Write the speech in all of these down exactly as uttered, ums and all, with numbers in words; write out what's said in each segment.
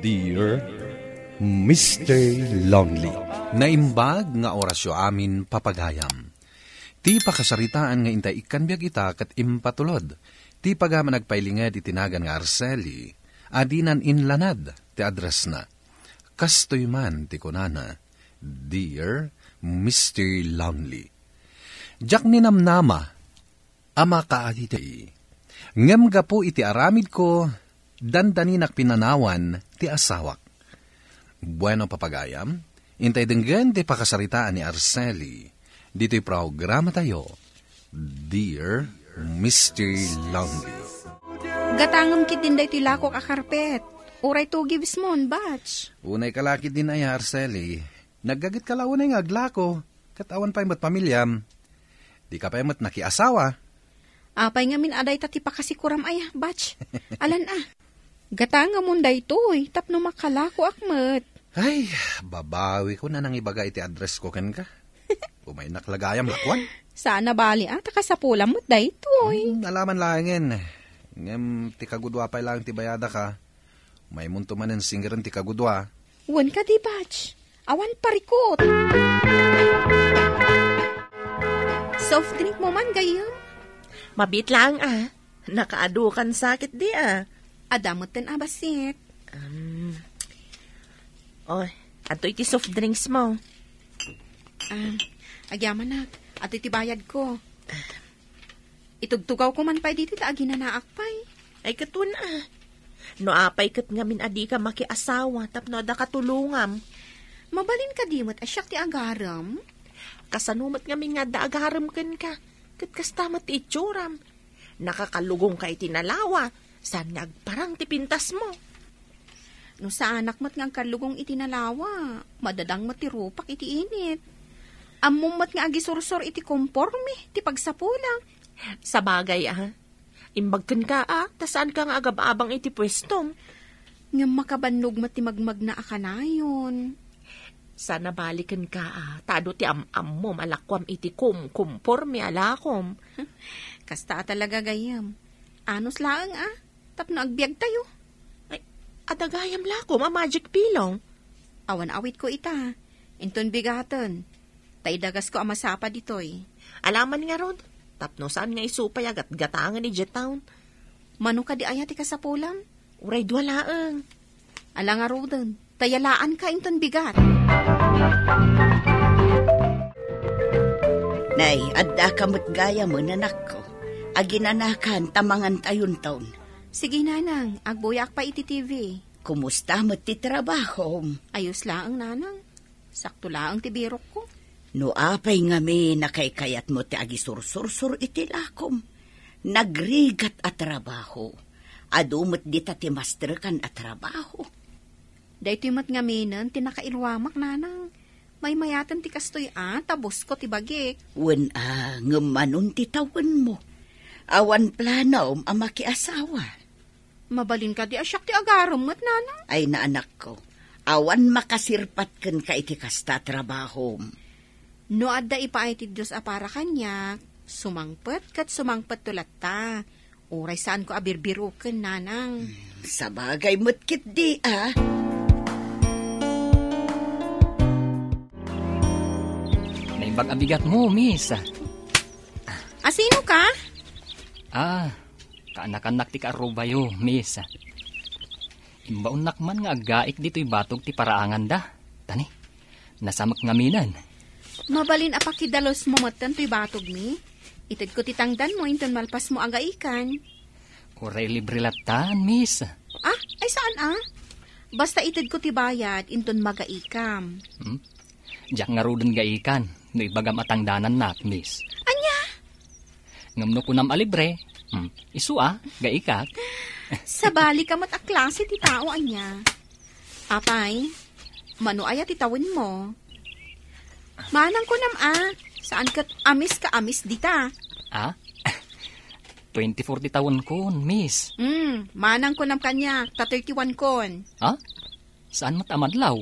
Dear Mister Lonely. Naimbag nga orasyo amin, papagayam. Ti pakasaritaan nga intay ikkan biag ita ket impatulod ti pagaman agpailinged iti nagan nga Araceli a dinan inlanad ti addressna. Kastoy man ti kunana, "Dear Mister Lonely, diak ninamnama a makaaditay. Ngem gapu iti aramidko, dandaninak pinanawan ti asawak." Bueno, papagayam, intay denggen ti pakasaritaan ni Araceli ditoy programatayo, Dear Mister Lonely. Gatangem ketdin daytoy lakok a karpet. Uray two gives mo, batch. Unay ka la ketdin aya, Araceli. Naggaget ka la unay nga aglako, ket awan pay met pamiliam. Di ka pay met nakiasawa. Apay ngamin a dayta ti pakasikuram aya, batch? Alan a. Gatangamon daytoy, tapno makalakoak met. Ay, babawikon a nangibaga iti address ko kenka. Umaynak la gayam lakuan. Saan a bali a, ta kasapulam met daytoy. Hmm, alaman laengen. Ngem ti kagudua pay laeng ti bayadaka. Maymonto manen singeren ti kagudua. Wen kadi, batch. Awan parikut. Soft drink mo man, gayyem? Mabiit laeng a. Nakaadu kan sakit di a. Adda metten a bassit. Um, oh, adtoy ti soft drinks mo. Ah, agyamanak. Adtoy ti bayad ko. Itugtugawko man pay ditoy ta aginanaak pay. Ay, ket wen a. No apay ket ngamin a dika makiasawa tapno adda katulongam. Mabalin kadi met a siak ti agarem? Kasano met ngamin nga adda agarem kenka? Ket kasta met ti itsuram. Nakakalugongka iti nalawa, saan nga agparang ti pintasmo. No saanak met nga agkallugong iti nalawa, madadang met ti rupak iti init. Ammom met nga agisursor iti komporme ti pagsapulam. Sabagay a, imbag kenka a, ta saanka nga agab-abang iti puestom. Ngem makabannog met ti magmagna a kanayon. Saan a bali kenka a, ta adu ti am-ammom a lakuam iti kumkomporme a lakom. Kasta a talaga, gayyem. Anus laeng a, tapno agbiagtayo. Ay, adda gayam lakom a magic pillow. Awan awitko ita. Inton bigaten. Ta idagasko a masapa ditoy. Alaman ngarud, tapno saan nga isu pay a gatgatangen idiay town. Mano kadi aya ti kasapulam? Uray dua laeng. Ala ngaruden, ta yalaanka inton bigat. Nay, addaka met gayamen, anakko. Aginanakan ta mangantayonton. Sige, nanang, agbuyaak pay iti T V. Kumusta met ti trabahom? Ayos laeng, nanang. Sakto laeng ti birokko. No apay ngamin a kaykayatmo ti agisursursor iti lakom, nagrigat a trabaho. Adu met dita ti masterkan a trabaho. Daytoy met ngaminen ti nakailuamak, nanang. Maymayaten ti kastoy a, ta bosko ti bagik. Wen a, ngem manon ti tawenmo? Awan planom a makiasawa? Mabalin kadi a siak ti agarem met, nanang? Ay, naanakko, awan makasirpat kenka iti kasta a trabahom. No adda ipaay ti Dios a para kaniak, sumangpet ket sumangpetto latta. Uray saanko a birbiroken, nanang. Hmm, sabagay met ketdi a. Naimbag a bigatmo, miss. A, sino ka? Ah, kaanakannak ti kaarrubayo, miss. Imbaonnak man nga aggaik ditoy batog ti paraanganda. Tani, nasamek ngaminen. Mabalin a pakidalusmo metten toy batogmi. Itedko ti tangdanmo inton malpasmo a gaikan. Uray libre lattan, miss. Ah, ay saan a? Basta itedko ti bayad inton magaikam. Hmm? Diak ngaruden gaikan no ibagam a tangdanannak, miss. Ania? Ngem no kunam a libre, hmm, isu a, gaikak. Sabali ka met a klase ti tao, ania? Apay, mano aya ti tawenmo? Manang kunam a, saan ket amis ka amis dita? Ah? Twenty-four ti tawenkon, miss. Hmm, manang kunam kaniak, ta thirty-one kon. Ha? Saan met a madlaw?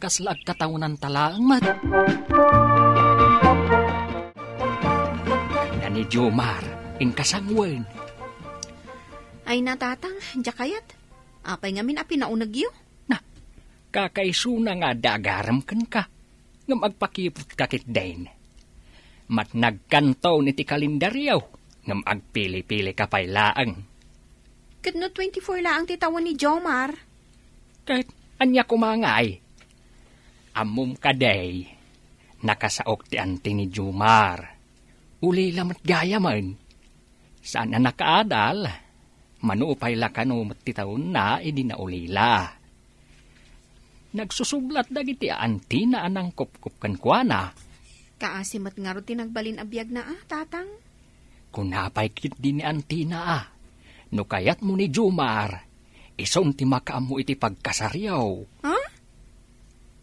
Kasla agkatawenanta laeng met. Nani Jomar, inka sanguen. Ay, natatang, diak kayat. Apay ngamin a pinaunegyo? Kakaisuna nga adda agarem kenka, ngem agpakiputka ketdin. Matnagkanton iti kalendario, ngem agpili-pilika pay laeng. Ket no twenty-four laeng ti tawen ni Jomar? Ket ania koma ngay? Ammom kadi, nakasaok ti anti ni Jomar. Ulila met gayamen. Saan a nakaadal, mano pay la kano met ti tawenna idi naulila. Nagsusublat dagiti antina a nangkupkop kenkuana. Kaasi met ngarud ti nagbalin a biagna a, Tatang? Kuna pay ketdi ni antina a, no kayatmo ni Jomar, isun ti makaammo iti pagkasaryo. Ha?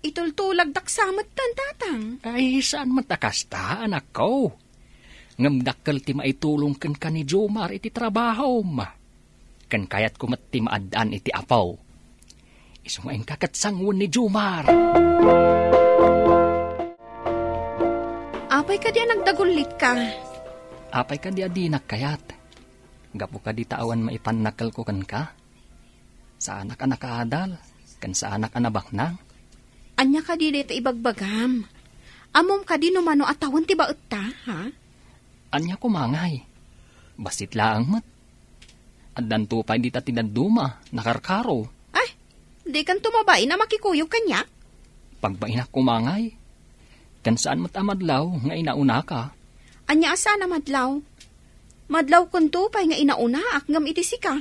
Itultulagdak sa metten, Tatang. Ay, saan met a kasta, anakko. Ngem dakkel ti maitulong kenka ni Jomar iti trabahom. Ken kayatko met ti maaddaan iti Apo. Isu nga inka ket sangoen ni Jomar. Apay kadi a nagdagullitka? Apay kadi a dinak kayat? Gapu kadi ta awan maipannakkelko kenka? Saanak a nakaadal, ken saanak a nabaknang. Ania kadi dayta ibagbagam? Ammom kadi no mano a tawen ti baetta, ha? Ania koma ngay? Bassit laeng met. Addanto pay dita ti dadduma, nakarkaro. Ay, dikanto mabain a makikuyog kaniak? Pagbainak koma ngay. Ken saan met a madlaw nga inaunaka. Ania a saan a madlaw? Madlawkento pay nga inaunaak ngem iti sika.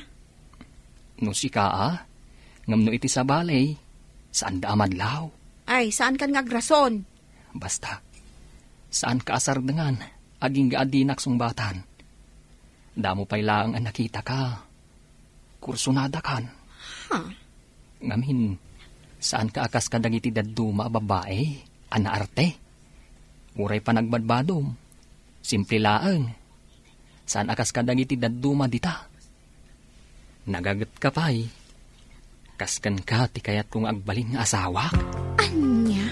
No sika a, ngem no iti sabali, saanda a madlaw. Ay, saankan nga agrason. Basta, saanka a sardengan, agingga a dinak sungbatan. Damo pay laeng a nakitaka. Kursunadakan. Ha? Ngamin, saanka a kas kadagiti dadduma a babbai a naarte? Uray panagbadbadom, simple laeng. Saan a kas kadagiti dadduma dita. Nagagetka pay. Kas kenka ti kayatko nga agbalin nga asawak? Ania?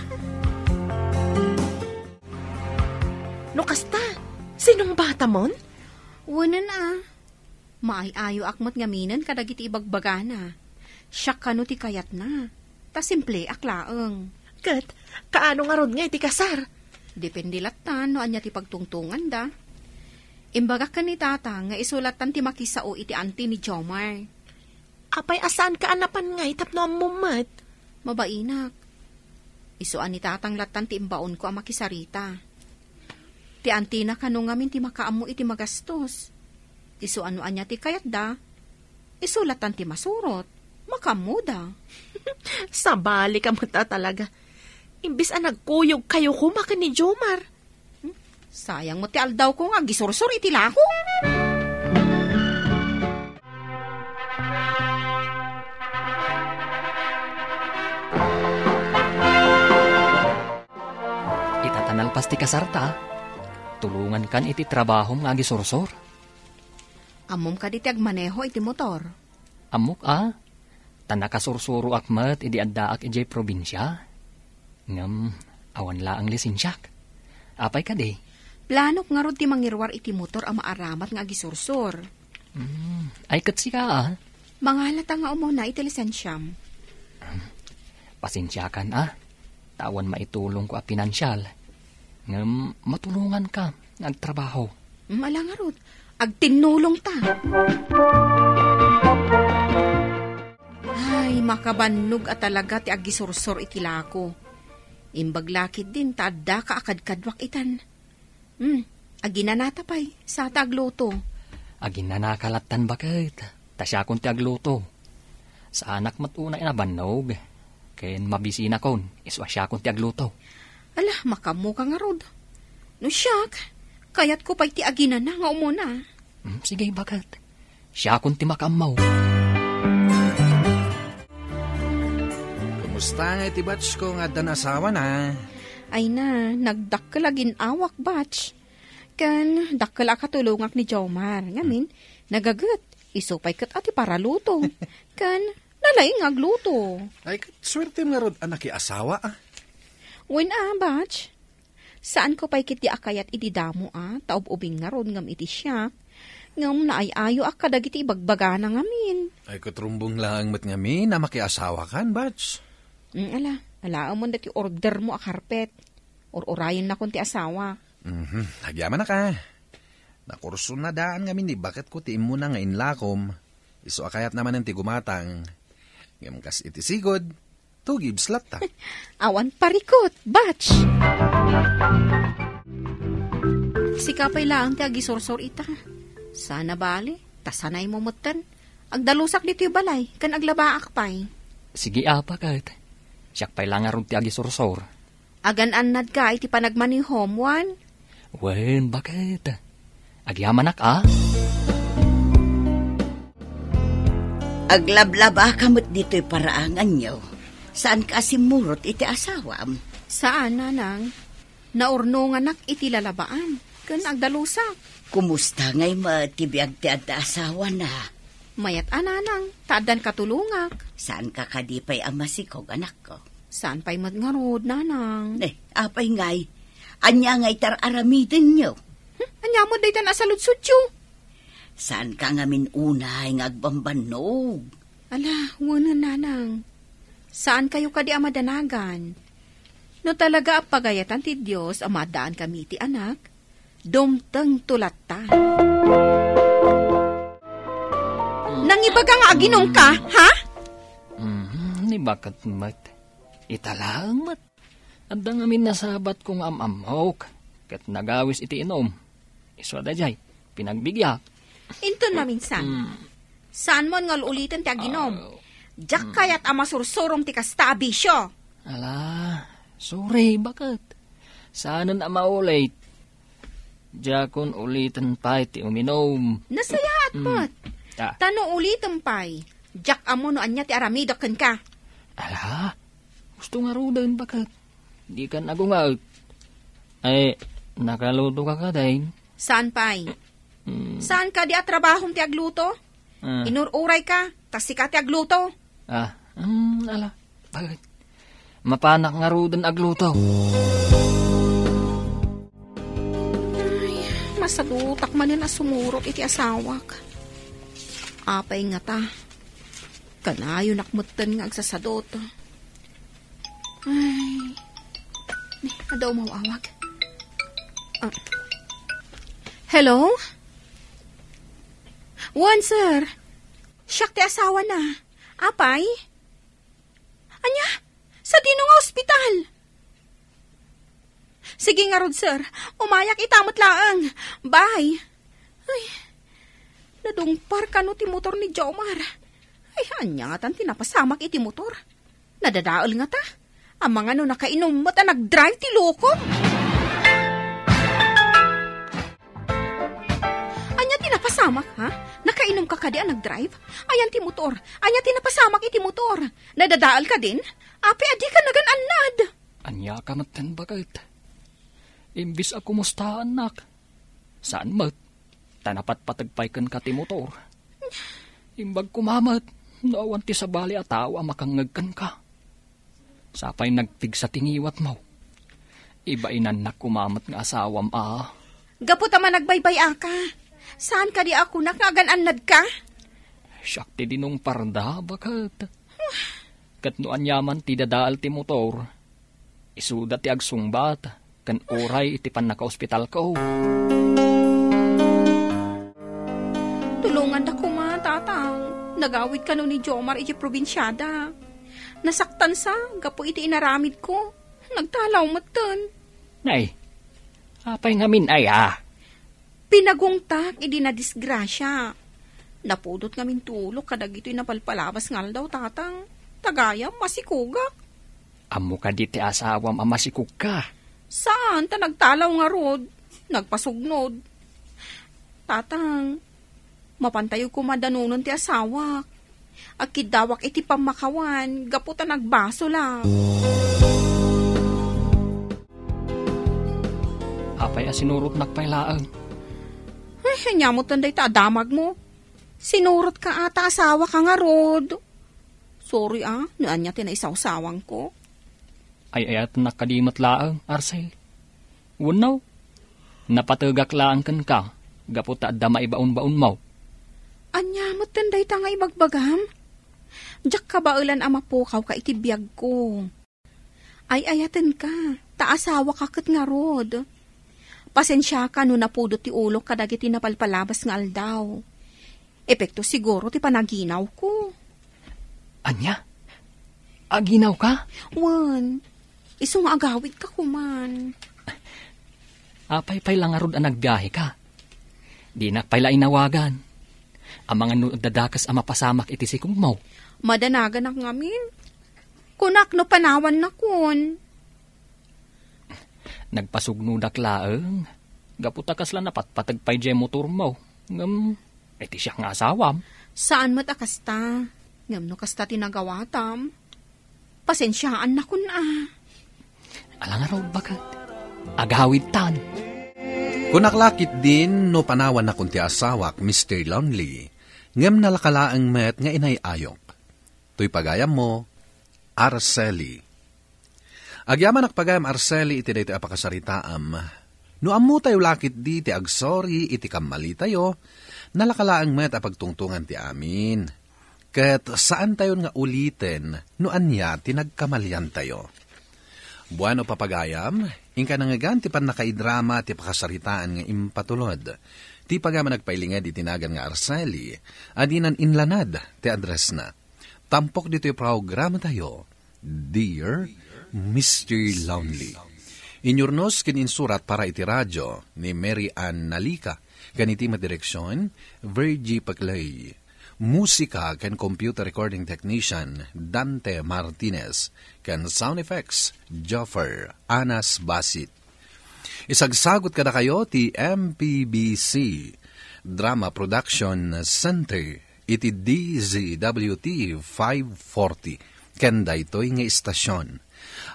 No kasta, sinungbatamon? Wenen a. Maay-ayoak met ngaminen kadagiti ibagbagana. Siak kano ti kayatna. Ta simpleak laeng. Ket, kaano ngarud nga iti kasar? Depende lattan no ania ti pagtungtonganda. Imbagak ken ni Tatang nga isu lattan ti makisao iti anti ni Jomar. Apay a saanka a napan ngay tapno ammom met? Mabainak. Isu a ni Tatang lattan ti imbaonko a makisarita. Ti antina kano ngamin ti makaammo iti magastos. Isu a no ania ti kayatda, isu lattan ti masurot. Makaammoda. Sabalika met a talaga. Imbes a nagkuyogkayo koma ken ni Jomar. Hmm? Sayang met ti aldawko nga agisursor iti lako. Ita ta nalpas ti kasarta, tulongankan iti trabahom nga agisursor. Ammom kadi ti agmaneho iti motor? Ammok a, ta nakasursuroak met idi addaak idiay probinsia. Ngem, awan laeng lisensiak. Apay kadi? Planok ngarud ti mangiruar iti motor a maaramat nga agisursor. Hmm, ay ket sika a? Mangalata nga umuna iti lisensiam. Pasensiakan a, ta awan maitulongko a pinansial. Ngem matulonganka nga agtrabaho. Mm, ala ngarud, agtinnulongta. Ay, makabannog a talaga ti agisursor iti lako. Imbag la ketdin ta addaka a kadkaduak itan. Hmm, aginanata pay, sa ta agluto. Aginanaka lattan baket, ta siakon ti agluto. Saanak met unay a nabannog, ken mabisinakon, isu a siakon ti agluto. Ala, makaammoka ngarud. No siak, kayatko pay ti aginana nga umuna. Hmm, sige, baket. Siakon ti makaammo. Kumusta nga iti batchko nga addan asawana? Ay na, nagdakkel a gin-awak, batch. Ken dakkel a katulongak ni Jomar. Ngamin, nagaget, isu pay ket a ti paraluto. Ken nalaing nga agluto. Ay, ket suertem ngarud a nakiasawa, a. Wen a, batch. Saanko pay ketdi a kayat idi damo a, ta ub-ubing ngarud ngem iti siak. Ngem naay-ayoak kadagiti ibagbagana ngamin. Ay, ket rumbeng laeng met ngamin a makiasawakan, batch. Mm, ala, alaemon dati order mo a karpet. Ur-urayennakon ti asawa. Mhm, agyamanak a. Nakursunadaan ngamin ni baketko ti immuna nga inlakom. Isu a kayatna manen ti gumatang. Ngem kas iti sigud, two gives latta. Awan parikut, batch! Sika pay laeng ti agisursor ita. Sana bali, ta sanay mo metten. Agdalusak ditoy balay, ken aglabaak pay. Sige, apa ket. Siak pay la ngarud ti agisursor. Agan-annadka iti panagmanihom, wen? Wen, baket. Agyamanak, a? Aglablabaka met ditoy paraanganyo. Saanka a simmurot iti asawam? Saan, nanang. Naurnonganak iti lalabaan, ken agdalusak. Kumusta ngay met ti biag ti adda asawana? Mayat a, nanang, ta addan katulongak. Saanka kadi pay a masikog, anakko? Saan pay met ngarud, nanang. Eh, apay ngay? Ania ngay ti ar-aramidenyo? Hmm, ania met dayta a saludsodyo? Saanka ngamin unay nga agbambannog? Ala, wenen, nanang. Saankayo kadi a madanagan? No talaga a pagayatan ti Dios a maaddaanmi iti anak, dumtengto latta. Nangibaga nga aginumka, ha? Mhm, ni baket met. Ita laeng met. Adda ngamin nasabatko nga am-ammok, ket nagawis iti inum. Isu a daydiay, pinagbigyak. Inton maminsan, mm, saanmon nga ul-uliten ti aginum. Ah, diak mm, kayat a masursurom ti kasta a bisio. Ala, sorry, baket? Saanen a maulit. Diakon uliten pay ti uminum. Nasayaat mm, met. Ah. Ta no ulitem pay, diak ammo no ania ti aramidek kenka. Ala, gusto ngaruden, baket? Dikan agungaek. Ay, nakaluto ka kadin? Saan pay? Mm. Saan kadi a trabahom ti agluto? Ah. Inur-uray ka, ta sika ti agluto. Ah, mm, ala, baket? Mapanak ngaruden agluto. Ay, masadutak manen a sumurot iti asawak. Apay ngata, kanayonak metten nga agsasadot. Ay, ni, adda umaw-awag. Ah. Hello? Wen, sir. Siak ti asawana. Apay? Ania? Sadino nga ospital? Sige ngarud, sir. Umayak ita met laeng. Bye. Ay, nadungpar kano ti motor ni Jomar. Ay, ania ngatan ti napasamak iti motor? Nadadael ngata? Amangan no nakainum met a nagdrive ti loko? Ania ti napasamak, ha? Nakainum ka kadi a nagdrive? Ayan ti motor. Ania ti napasamak iti motor? Nadadael kadin? Apay a dika nagan-annad? Ania ka metten, baket? Imbis a kumustaannak, saan met, ta napatpateg pay kenka ti motor. Imbag koma met, no awan ti sabali a tao a makangngeg kenka. Sapay nagpigsa ti ngiwatmo. Ibainannak koma met nga asawam a. Gapu ta managbaybay-aka, saan kadi a kunak nga agan-annadka? Siak ti dinungparda, baket. Ket no aniaman ti dadael ti motor, isuda ti agsungbat ken uray iti pannakaospitalko. Tulonganda koma, Tatang. Nagawid kano ni Jomar iti probinsiada. Nasaktansa gapu iti inaramidko. Nagtalaw metten. Nay, apay ngamin aya? Pinagungtak idi nadisgrasia. Napudot ngamin tulok kadagitoy napalpalabas nga aldaw, Tatang. Ta gayam, masikogak. Ammo kadi ti asawam a masikogka? Saan, ta nagtalaw ngarud. Nagpasugnod. Tatang, mapantayo koma danunon ti asawak. Agkiddawak iti pammakawan gapu ta nagbasolak. Apay a sinurotnak pay laeng? Ay, ania metten dayta a damagmo? Sinurotka a ta asawaka ngarud. Sorry a, no ania ti naisawsawangko. Ay-ayatennak kadi met laeng, Arcel. Wenno, napategak laeng kenka gapu ta adda maibaonbaonmo. Ania metten dayta nga ibagbagam? Diak kabaelan a mapukawka iti biagko. Ay-ayatenka, ta asawaka ket ngarud. Pasensiaka no napudot ti ulok kadagiti napalpalabas nga aldaw. Epekto siguro ti panaginawko. Ania? Aginawka? Wen, isu nga agawidka koman. Apay pay la ngarud a nagbiaheka? Dinak pay la inawagan. Amangan no adda dakes a mapasamak iti sikogmo. Madanaganak ngamin. Kunak no panawannakon. Nagpasugnodak laeng. Gapu ta kasla napatpateg pay diay motormo. Ngem, iti siak nga asawam. Saan met a kasta. Ngem no kasta ti nagawatam, pasensiaannakon a. Ala ngarud, baket. Agawidtan. Kunak la ketdin no panawannakon ti asawak, Mister Lonely. Ngem nalaka laeng met nga inay-ayok. Toy pagayammo, Araceli. Agyamanak pagayam, Araceli, iti daytoy a pakasaritaam. No ammotayo la ketdi ti agsori iti kammalitayo, nalaka laeng met a pagtungtongan ti amin. Ket saantayon nga uliten no ania ti nagkamaliantayo. Bueno, papagayam, inka nangngegan ti pannakaidrama ti pakasaritaan nga impatulod. Ti pagayam a nagpailinged iti nagan nga Araceli, a dinan inlanad ti addressna. Tampok ditoy programatayo, Dear Mister Lonely. Inyurnos ken insurat para iti radio ni Mary Ann Nalica, ken iti madireksion, Virgie Paclay. Musika ken computer recording technician, Dante Martinez, ken sound effects, Joffer Anas Basit. Isagsagut kadakayo ti M P B C Drama Production Center iti D Z W T five forty ken daytoy nga istasyon.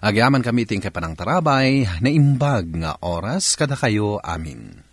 Agyamankami ti inkay panangtarabay, naimbag nga oras kadakayo amin.